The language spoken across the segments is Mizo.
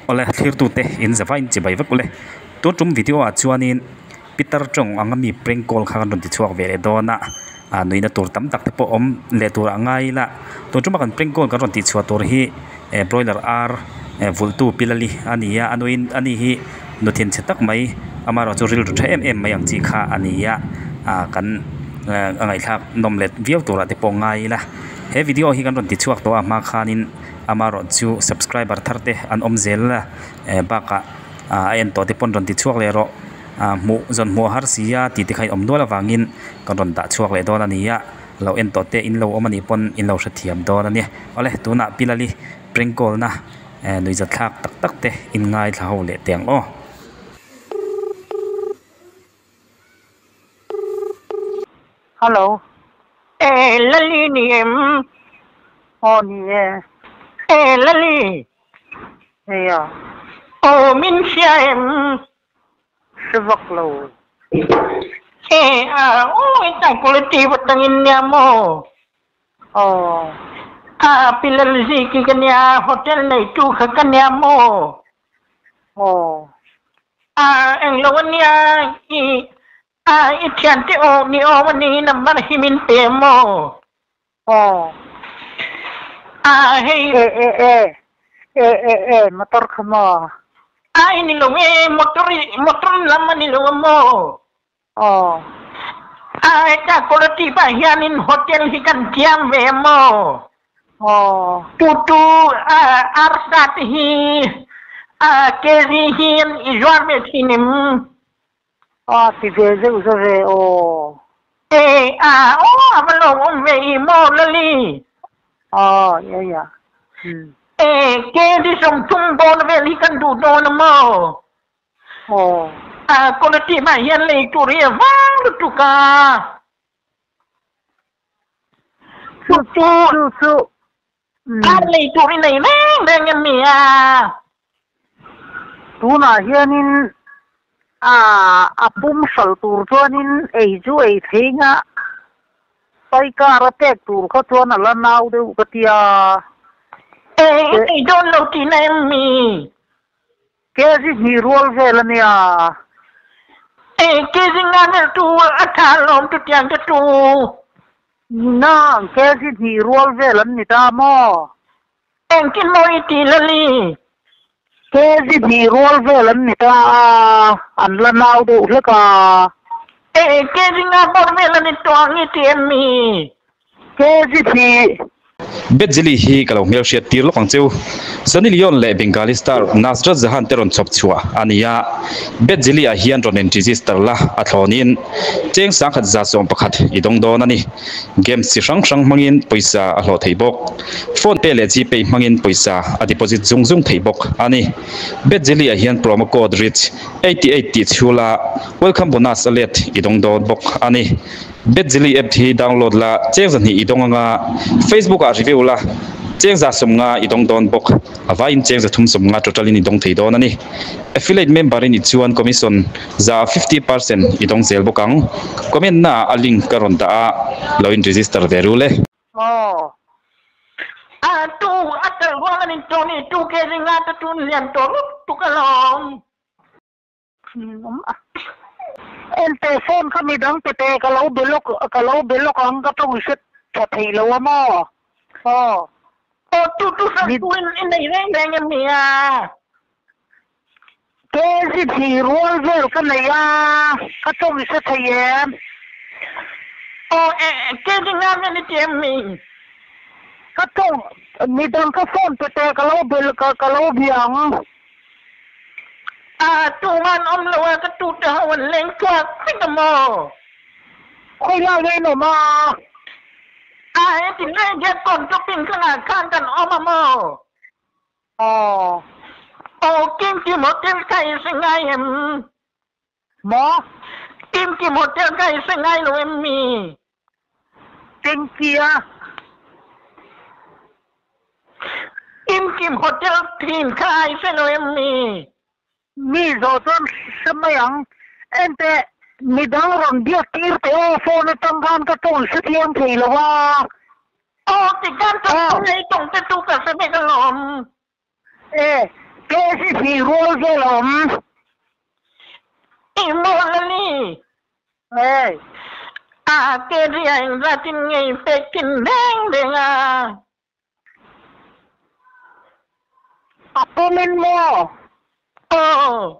Awle thlirtute in zavain chibai vek ule. Tun tum video ah chuanin pitar tawng anga mi prank call kha kan rawn ti chhuak ve leh dawn a, ah nuihna tur tam tak te pawh awm leh tur a ngai ila. Tun tuma kan prank call kan rawn tih chhuah tur hi eh broiler ar eh vulhtu pilali a ni a, a nuin ani hi nu thinchhe tak mai amaherawhchu rilru tha em em mai ang chi kha a ni a, ah kan eh a ngaihthlak nawm let viau turah te pawh ngai ila. He video hi kan rawn ti chhuak tawh a hma khanin amaherawhchu subscriber thar te an awm zel a eh bakah ah a en tawh te pawn rawn ti chhuak leh rawh ah hmuh zawn hmuh a har si a tih te kha in awm nual avangin kan rawn dah chhuak leh dawn a ni a lo en tawh te in lo awm a nih pawn in lo hrethiam dawn a nia awle tunah Pilali prank call na eh nuihzat thlak tak tak te in ngaithla ho leh teh ang aw. Hello. E Lali ni em? Aw ni e. E Lali. Heia. Aw min hria em? Hre vak lo. E a aw i ta quality atangin nia maw? Aw. A Pi Lalziki ka nia, hotel neitu kha ka nia maw? Aw. A englo ania i A i thiante aw ni awm a ni number hi min pe maw? Aw. A hei. E e e e e e motor kha maw? A i ni lo e motor i motor lam a ni lo a maw? Aw. A heta Kolatip ah hianin hotel hi kan thiam ve a maw? Aw. Tu tu a arsa te hi a kg hi i zuar ve thin em? A ti ve zeuh zeuh ve aw. E a aw a va lawm awm ve i maw Lali? Aw ia ia hmm. E kg 30 dawn vel hi kan duh dawn a maw? Aw. A quality hmah hian lei tur hi a vang lutuk a. Chu chu chu. Ar lei tur i nei reng reng em ni a? Tunah hianin a pum hralh tur chuanin ei chu ei thei nga pai kar a pek tur kha chuan a la nau deuh ka tia. Ei i nei dawn lo tihna em ni? Kg hnih rual vel a nia. Ei kg nga vel tu a tha alawm chutiang te chu. Nang, kg hnih rual vel an ni ta maw? Engtin maw i tih Lali? Kg hnih rual vel an ni ta a, an la nau deuh hlek a. E, kg nga bawr vel a ni tawh ang i ti em mi? Kg hnih. Bedzili hi ka lo hmelhriat tir lawk ang cheu. Sunny Leone leh Bengali star Nusrat Jahan te rawn chhawp chhuah a ni a. Bedzili ah hian rawn in register la a thlawnin cheng 1111 i dawng dawn a ni. Games chi hrang hrang hmangin pawisa a hlawh thei bawk. Phone pay leh Gpay hmangin pawisa a deposit zung zung thei bawk a ni. Bedzili ah hian promo code rich 88 tih chhula welcome bonus a let i dawng dawn bawk a ni. Bedzili app hi download la, cheng 200 i dawng anga, Facebook ah review la, cheng 150 i dawng dawn bawk. A vaiin cheng 350 total in i dawng thei dawn a ni. Affiliate member i nih chuan commission 50% i dawng zel bawk ang. Comment na ah a link ka rawn dah a, lo in register ve ru le. Aw. A tu a tel ruang an in tawh ni, tu ke ringa te tun lian tawh lutuk alawm. Ente phone kha midang pe te ka lo be lawk ka lo be lawk ang ka tawng hre tha thei lo a maw? Aw. Aw tu tu hrang tu in i nei reng reng em ni a? Kg hnih rual vel ka nei a, ka tawng hre thei em? Aw e kg nga vel i ti em ni? Ka tawng midang ka phone pe te ka lo be ka lo bia ang. A tu ngan awm lo a ka tu te ho an leng chhuak vek a maw? Khawi lai nge in awm a? A heti lai hian kawn shopping thlangah khan kan awm a maw? Aw. Aw Kimkim Hotel kha i hre ngai em? Maw? Kimkim Hotel kha i hre ngai lo em mi? Tengkia. Kimkim Hotel thin kha i hre lo em mi? Mi zawh chuan hre mai ang. Enteh, midang rawn biak tir teh aw, phone atang khan ka tawng hre thiam thei lo a. Aw, tikhan ka phone ei tawng te chu ka hre vek alawm. E, kg. KC hnih rual vel a awm. I maw Lali? Hey. A KC a engzatin nge i pek thin reng reng a? A pawmin maw? Aw.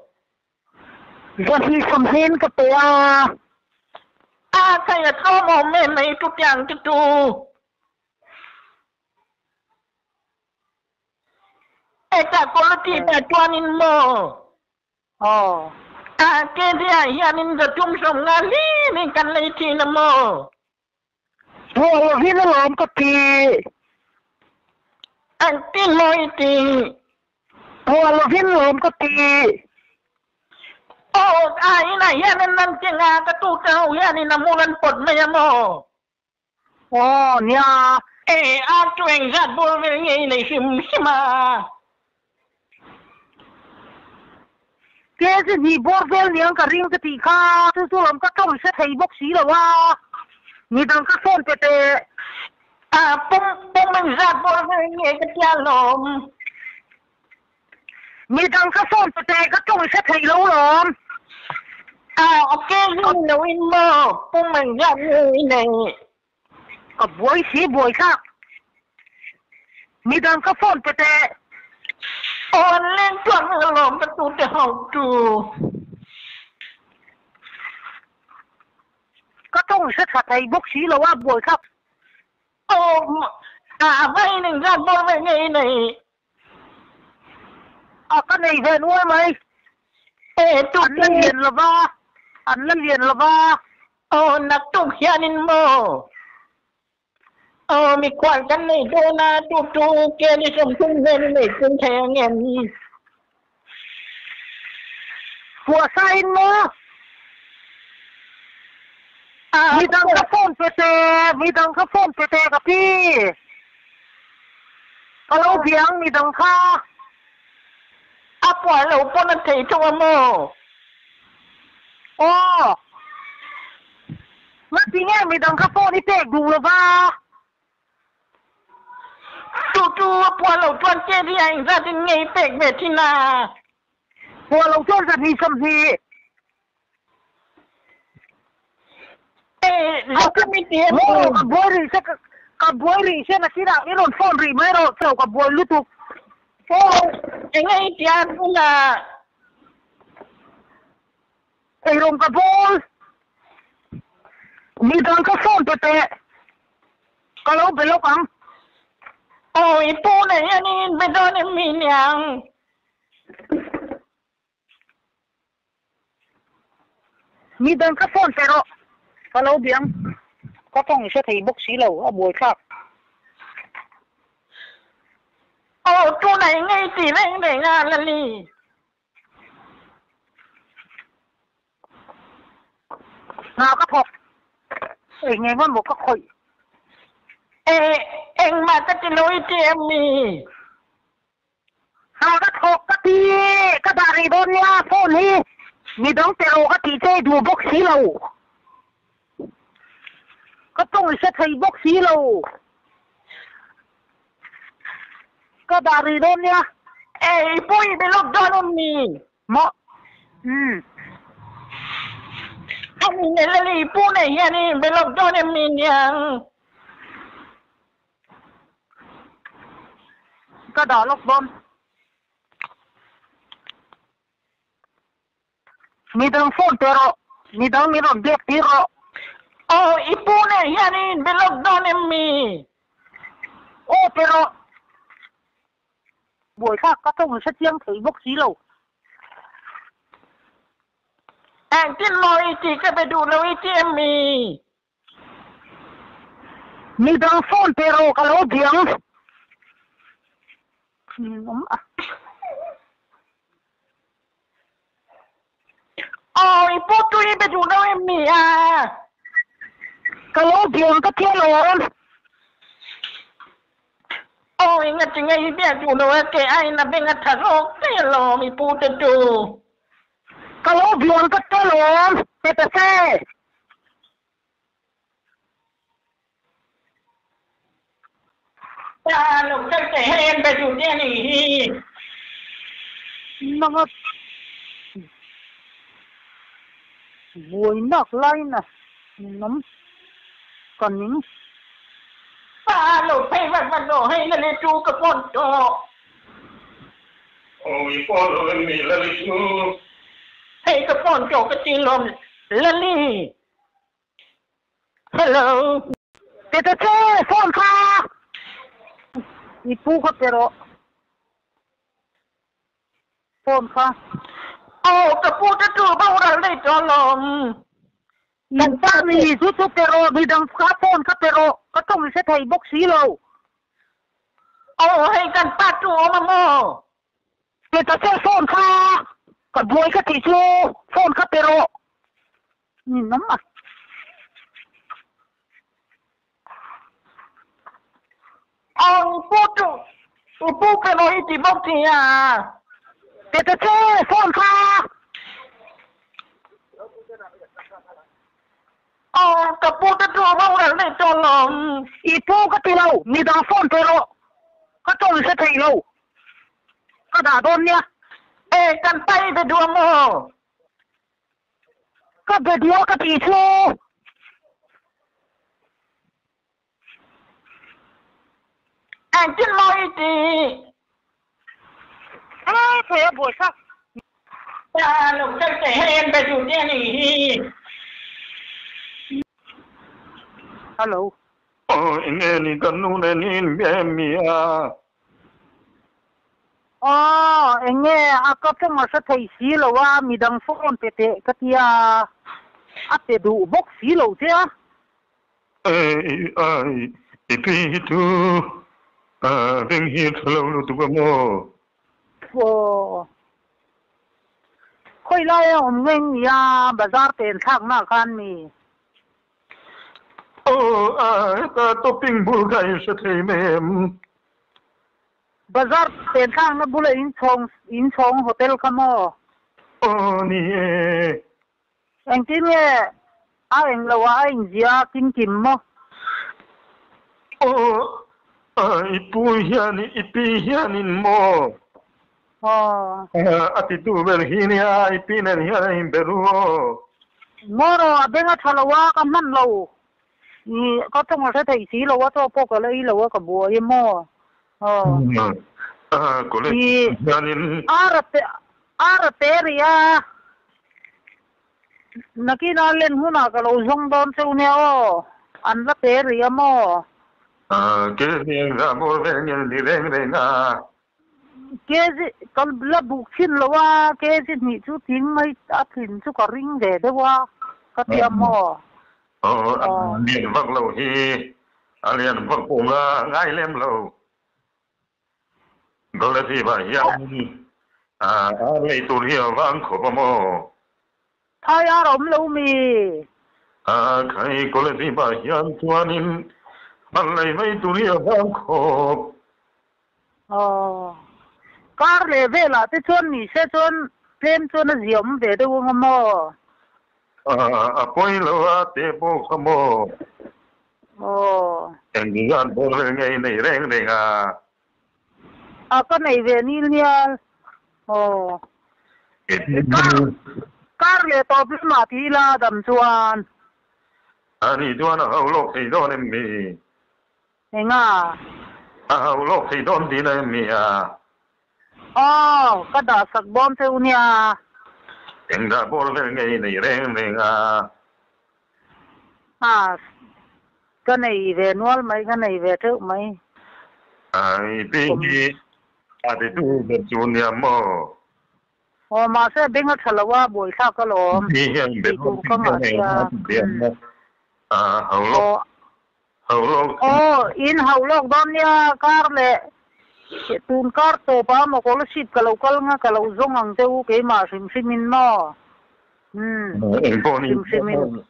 Zahnih sawmhnin ka pe a. A khai a tlawm awm em mai chutiang te chu. Eka quality ta chuanin maw? Aw. A KZI hianin zathum 50 hlimin kan lei thin a maw? Ruah lovin alawm ka ti. An ti maw i ti? Ruah lovin alawm ka ti. Aw, a inah hian an nan che nga ka tu te ho hianin a hmul an pawt mai a maw? Aw, nia. E, a chu engzat bur vel nge i nei hrim hrim a? Kesi hnih bawr vel niang ka ring ka tih kha, chu chu lam ka tawng hre thei bawk si lo a, midang ka sawn pe teh. A, pum, pum engzat bawr vel nge ka tia lawm. Midang ka sawn pe teh ka tawng hre thei lo lawm. A, a kesi ni lo in maw, pum engzat nge i neih. Ka buai si buai thlak. Midang ka phone pe teh. Aw an leng chuan ka lawm ka tu te ho tu. Ka tawng hre tha thei bawk si lo a buai thlak. Aw a va in engzat bawr ve nge i nei. A ka nei ve nual mai. E tu An la lian lo va, an la lian lo va. Aw naktuk hianin maw? Aw mikhual kan nei dawn a, tu tu ke ni 30 vel i nei chung thei ang em? Puahsain maw? Midang ka phone pe teh, midang ka phone pe teh ka pi. Ka lo biang midang kha. A puah lo pawn a thei thung a maw? Aw. Ngati nge midang kha phone i pek duh lo va? Chu chu a puah lo chuan che hi a engzat in nge i pek ve thin a? Puah lo chuan 2 20. Eh, lo ka mi ti em? Maw ka buai rih se ka buai rih se nakinah i rawn phone rih mai rawh chau ka buai lutuk. Aw, enge i tia tunah? Eirawng ka bawl. Midang ka phone pe teh. Ka lo be lawk ang. Aw, i pu nei hian i inbe dawn em mi niang? Midang ka phone pe rawh. Ka lo biang. Ka tawng hre thei bawk si lo, a buaithlak. Aw, tunah i ngei ti reng reng a, Lali. Hna ka thawk. Eng eng emaw ka khawih. E, engmah ka ti lo i ti em mi? Hna ka thawk ka ti, ka dah rih dawn nia phone hi midang pe rawh ka tih che i duh bawk si lo. Ka tawng i hre thei bawk si lo. Ka dah rih dawn nia. Ei pawh i be lawk dawn em ni? Maw? Umm. A ni ne Lali pu nei hian i be lawk dawn em ni niang? Ka dah lawk dawn. Midang phone pe rawh. Midang min rawn biak tir rawh. Aw, i pu nen hian i inbe lawk dawn em mi? Aw, pe rawh. Buaithlak ka tawng hre chiang thei bawk si lo. Engtin maw i tih ka be duh lo i ti em mi? Midang phone pe rawh ka lo biang. Aw i pu tui be duh lo em mi a? Ka lo biang ka tia lawm. Aw enga tinge i biak duh lo a ke aiin a beng a tha zawk daih alawm i pu te chu. Ka lo biang ka tia lawm pe ta che. Pa lo kal teh hei an be duh te a nih hi. Nanga buai nak laiin a ninawm ka ning. Pa lo phei vat vat rawh hei Lali chu ka phone tawh. Aw i phone lo em ni Lali chu? Hei ka phone tawh ka ti lawm Lali. Hello. Pe ta che phone kha i pu kha pe rawh phone kha. Aw ka pu te chu boral daih tawh alawm. Kan pa mi chu chu pe rawh midang kha phone kha pe rawh ka tawng i hre thei bawk si lo. Aw hei kan pa chu awm a maw? Pe ta che phone kha ka buai ka tih chu phone kha pe rawh. Ninawm a. Aw i pu chu i pu pe rawh i ti bawk si a. Pe ta che phone kha. Aw ka pu te chu a boral daih tawh alawm. I pu ka ti lo, midang phone pe rawh. Ka tawng hre thei lo. Ka dah dawn nia. E kan pa i be duh a maw? Ka be duh a ka tih chu. Engtin maw i tih? E thei a buai sak. Pa lo kal teh hei an be duh te a nih hi. Hello. Aw enge ni kan nu nen in bia em mi a? Aw, eng nge a ka tawng a hre thei si lo a, midang phone pe teh ka tia, a pe duh bawk si lo che a. Ei ai, i pi hi chu beng hi a tha lo lutuk a maw? Aw, khawi lai a awm ngeng nia, bazar pen thlakna khan mi? Aw, a heta topping bul kha in hre thei mai em? Bazar penthlakna bula inchhawng inchhawng hotel kha maw? Aw ni e. Engtin nge a eng lo ah a inzia a kim kim maw? Aw, i pu hian i pi hianin maw? Aw. A titu ber hi nia, i pi nen hian a inbe ru aw. Maw rawh, a beng a tha lo a, ka hman lo. I ka tawng a hre thei si lo a, chaw pawh ka la ei lo a, ka buai em aw. Aw. College hianin. Ar a te ar a te rih a, nakina len hunah ka lo zawng dawn cheu nia aw, an la pe rih a maw. Ke hniang za bawr ve ngel ni reng reng a. Kg ka la buk thin lo a, kg hnih chu ting mai a thin chu ka ring ve deuh a, ka ti a maw. Aw, a lian vak lo hi, a lian vak pawh nga ngai lem lo. Golasiva hian a lei tur hi a vang khawp a maw? Thai ar awm lo mi? A khai Golasiva hian chuanin a lei mai tur hi a vang khawp. Aw, kar leh velah te chuan ni se chuan tlem chuan a ziah awm ve deuh ang a maw? A pawi lo a te pawh kha maw? Aw. Eng zat bawr vel nge i nei reng reng a? A ka nei ve nil nial. Aw. Kar kar leh tawp lamah ti ila dam chuan. A nih chuan a ho lawk thei dawn em mi? Enga? A hau lawk thei dawn tih na em ni a? Aw, ka dah sak bawm che u nia. Eng dah bawr vel nge i nei reng reng a? A, ka nei ve nual mai, ka nei ve teuh mai. Ai, pi hi a titu ber chu nia maw? Aw, mahse beng a tha lo a, buaithlak alawm. Pi hian be Tih tur ka ngah sia. A hau lawk. Aw, in hauh lawk dawn nia, kar leh tun kar tawp ah maw scholarship ka lo kal nga ka lo zawng ang che u keimah hrim hrim in maw? Umm, hrim hrim in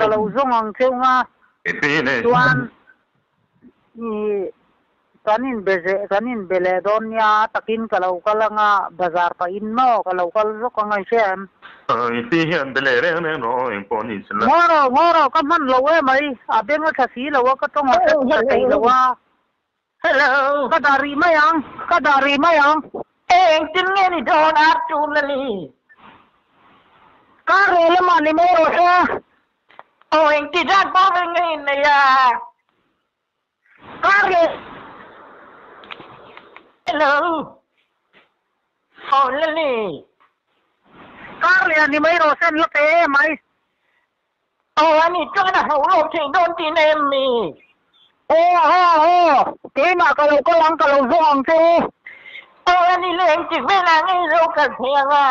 ka lo zawng ang che u nga, chuan i Kan inbe zeh, kan inbe leh dawn nia, takin ka lo kal anga, bazar pahin maw ka lo kal zawk anga i hria em? I pi hian be leh reng reng rawh aw, engpawh ni se la. Ngaw rawh, ngaw rawh, ka hman lo emai, a beng a tha si lo a, ka tawng a hre tha thei lo a. Hello. Ka dah rih mai ang, ka dah rih mai ang. Engtin nge ni dawn a tul a ni? Kar leh lamah ni mai rawh se. Aw engti zat pawh ve nge in nei a? Kar leh. Hello. Aw Lali. Kar leh a ni mai rawh se an la pe em mai. Aw a ni chuan a hauh lawk thei dawn tihna em ni? Aw aw aw, keimah ka lo kal ang ka lo zawng ang che u. Aw a ni leh engtik velah ngei lo kal thei ang a.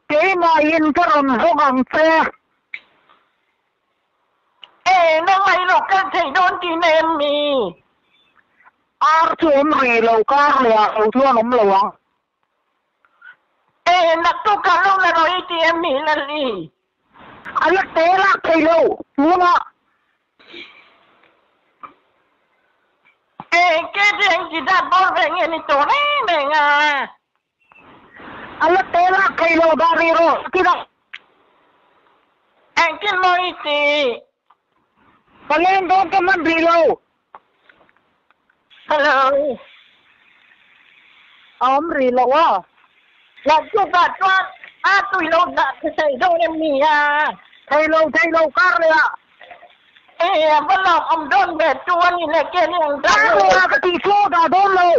Keimahin ka rawn zawng ang che. E, nangmah i lo kal thei dawn tihna em ni? Ar chu awm rih lo, kar leh ah lo chuan awm lo ang. E, naktuk ka lo la rawh i ti em ni Lali? A la te lak thei lo, tunah. E, ke chu engti zat bawr ve nge ni tawh reng reng a? A la te lak thei lo dah rih rawh kinah. Engtin maw i ti? Ka leng dawn ka hman rih lo. Hello. A awm rih lo a. Naktukah chuan a tui lo dah che thei dawn em ni a? Thei lo, thei lo, kar leh ah. E, a va lawm awm dawn ve tu a ni leh ke ni ang dah Kar leh ah ka tih chu dah dawn lo.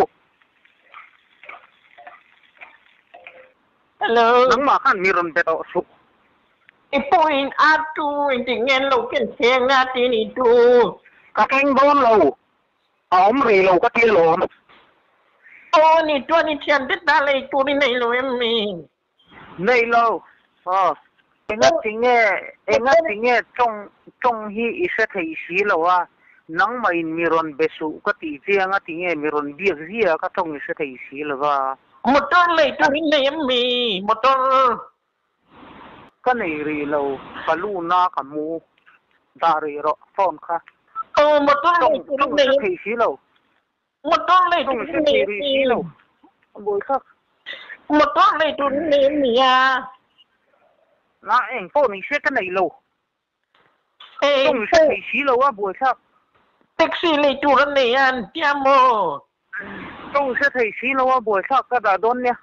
Hello. Nangmah khan mi rawn be tawh suh. I pawhin a tu inti ngen lo ken theng a ti ni tu. Ka keng dawn lo, a awm rih lo ka ti alawm. Aw ni chuan i thian te ta lei tur i nei lo em mi? Nei lo, aw. Enga tinge, enga tinge tawng, tawng hi i hre thei si lo a, nangmah in mi rawn be suh ka tih chiang a tinge mi rawn biak zia ka tawng i hre thei si lo va. Motor lei tur i nei em mi? Motor. Ka nei rih lo, ka lu na ka hmu dah rih rawh phone kha. Aw motor lei tur in nei thei si lo. Motor lei tur in nei rih si lo. Buai thlak. Motor lei tur in nei em ni a? Na eng pawh ni se ka nei lo. Tawng hre thei si lo a buai thlak. Taxi lei tur an nei a an tia maw? Tawng hre thei si lo a buai thlak ka dah dawn nia.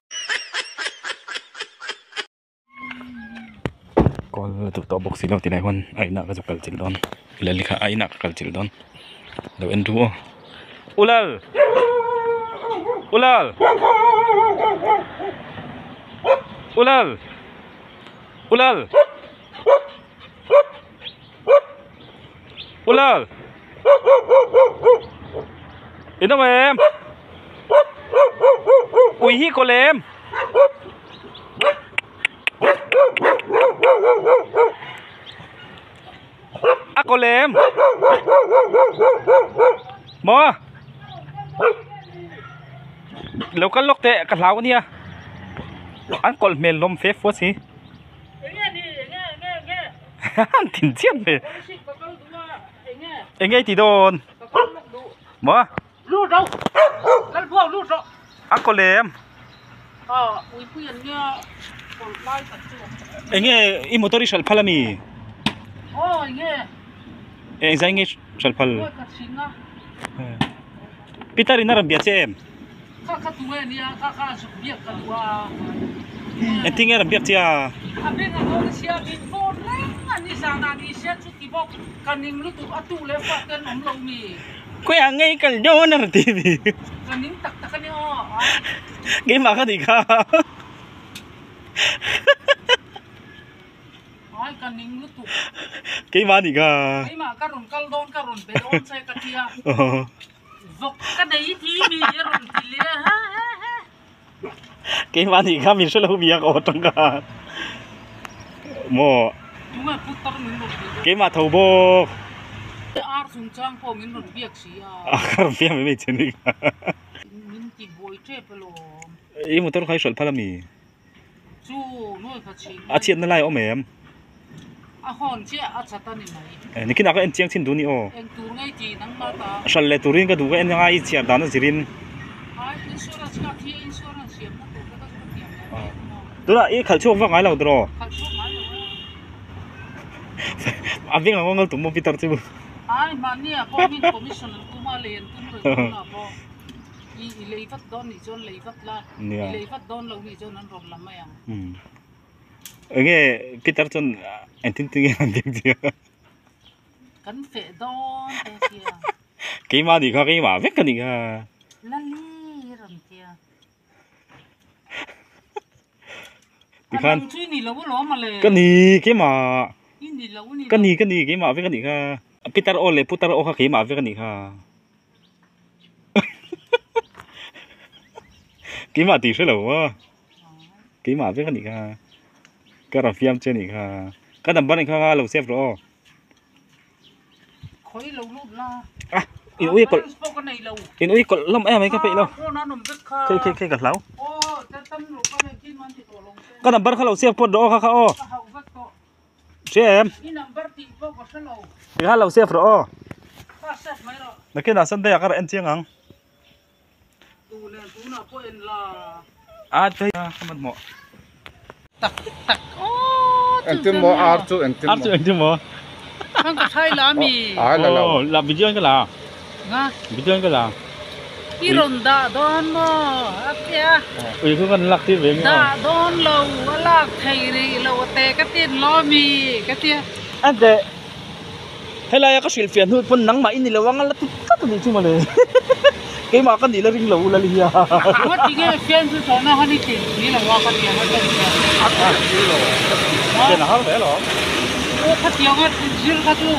Call duh tawh bawk si lo tilai huan a inah ka zu kal chilh dawn lali kha a inah ka kal chilh dawn lo en ru aw ulal ulal ulal ulal. Ulal In awm em Ui hi kaw lem A kaw lem Maw Lo kal lawk teh ka hlau ania An kawlh hmel hlawm fe fuat si. An thin chiat mai. Enge i ti dawn? Maw? A kaw lem. Enge i motor i hralh phal ami? Engzai nge hralh phal? Peter in a rawn bia che em? Engtin nge a rawn biak che a? Khawiah nge i kal dawn a rawn ti mi? Keimah ka nih kha. Keimah nih kha. Vawk ka nei thi mi a rawn ti leh a ha ha ha. Keimah nih kha min hre lo mi a ka aw tang ka. Maw. Tunge put tak min rawn ti deuh. Keimah tho bawk. Ar chung chang pawh min rawn biak si a. A ka rawn biak mai mai che ni kha. Min ti buai tep alawm. I motor kha i hralh phal ami? Chu nuai kha chhin. A chhiatna lai a awm em? A hawn chiah a chat a ni mai. Eh nikinah ka en chiang chin duh ni aw. Eng tur ngei ti nang ma ta. Hral leh turin ka duh ka en anga i chhiar dan a zirin. Ai insurance kha thi insurance siam na tur kha ka chu ka thiam lo mai ang maw. Tunah i khalh chhuak vak ngai lo tiraw? Khalh chhuak ngai lo e. A veng ang ngal tum maw Peter chu. Ai mahni ah pawh min commission an tum a lei an tum reng tunah pawh. I i lei vat dawn nih chuan lei vat la, Nia. i lei vat dawn lo nih chuan an rawn la mai ang. Umm. Enge Peter chuan engtin tin nge an ding che a? Kan feh dawn te a tia. Keimah nih kha keimah vek ka nih kha. Lali rawn tia. Tikhan. A nang chu i ni lo alawm ale. Ka ni keimah. I ni lo ni lo. Ka ni ka ni keimah vek a nih kha. Peter aw leh Putar aw kha keimah vek a nih kha. Keimah tih hre lo a. Keimah vek a nih kha. Ka rawn fiam che a nih kha. Ka number nih kha kha lo save rawh aw. Khawi lo lut la. Ah, in ui kawlh. In ui kawlh hlawm em mai ka peih lo. Khei khei khei ka hlau. Ka number kha lo save pawt rawh aw kha kha aw. Hria em? Tikhan lo save rawh aw. Nakinah Sunday ah ka rawn en chiang ang. A tei a ka hmanhmawh. Tak tak aw chu Engtin maw ar chu engtin Ar chu engtin maw? Khang ka thai la mi. Ai la lo. Aw la video in ka la. Nga. Video in ka la. I rawn dah dawn maw a tia. Ui khu kan lak tir ve nge aw. Dah dawn lo a lak thei rih lo a te ka tin lo mi ka tia. Ante Helai a ka hrilhfiah hnu pawn nangmah i ni lo ang a la ti tlat a nih chu mawle. Keimah ka nih la ring lo u lal hi a. Ngawt tinge fian chu chawhna han i tin si lo a ka tiang a ṭawng hian. A ṭawng si lo. Fian a har ve alawm. Aw khatiang a zir kha chu.